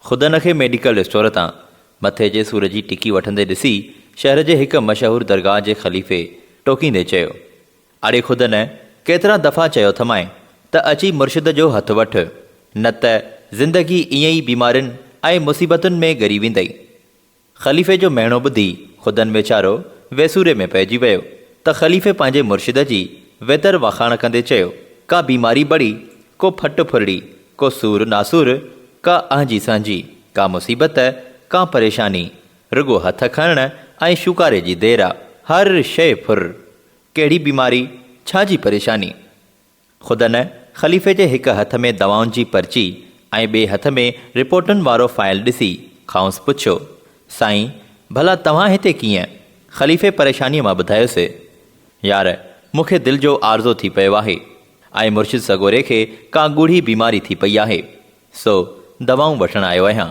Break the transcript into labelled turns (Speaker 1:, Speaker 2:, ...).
Speaker 1: خدن کي medical store تان مٿي جي سور جي ٽڪي وٺندي ڏسي شهر جي هڪ مشهور درگاهه جي خليفي ٽوڪيندي چيو، اڙي خدن، ڪيترا دفعا چيو اٿمانء ته اچي مرشد جو هٿ وٺ، نه ته زندگي ائين ئي بيمارين ۽ مصيبتن ۾ ڳري ويندئي. خليفي جو مهڻو ٻڌي خدن ويچارو ويسوري ۾ پئجي ويو ته خليفي پنهنجي مرشد جي ويتر واکاڻ ڪندي چيو، ڪا بيماري بڙي، ڪو ڦٽ ڦرڙي، ڪو سور ناسور، ڪا اهنجي سهنجي، ڪا مصيبت، ڪا پريشاني، رڳو هٿ کڻڻ ۽ شوڪاري جي دير آ، هر شيء ڦر. ڪهڙي بيماري، ڇا جي پريشاني؟ خدن خليفي جي هڪ هٿ ۾ دوائن جي پرچي ۽ ٻئي هٿ ۾ رپورٽن وارو فائل ڏسي کانئس پڇيو، سائين ڀلا توهان هتي ڪيئن؟ خليفي پريشانيء مان ٻڌايس، يار مون کي دل جو عارضو ٿي پيو آهي ۽ مرشد سڳوري کي ڪا ڳوڙهي بيماري ٿي پئي آهي، سو دوائون وٺڻ آيو آهيان.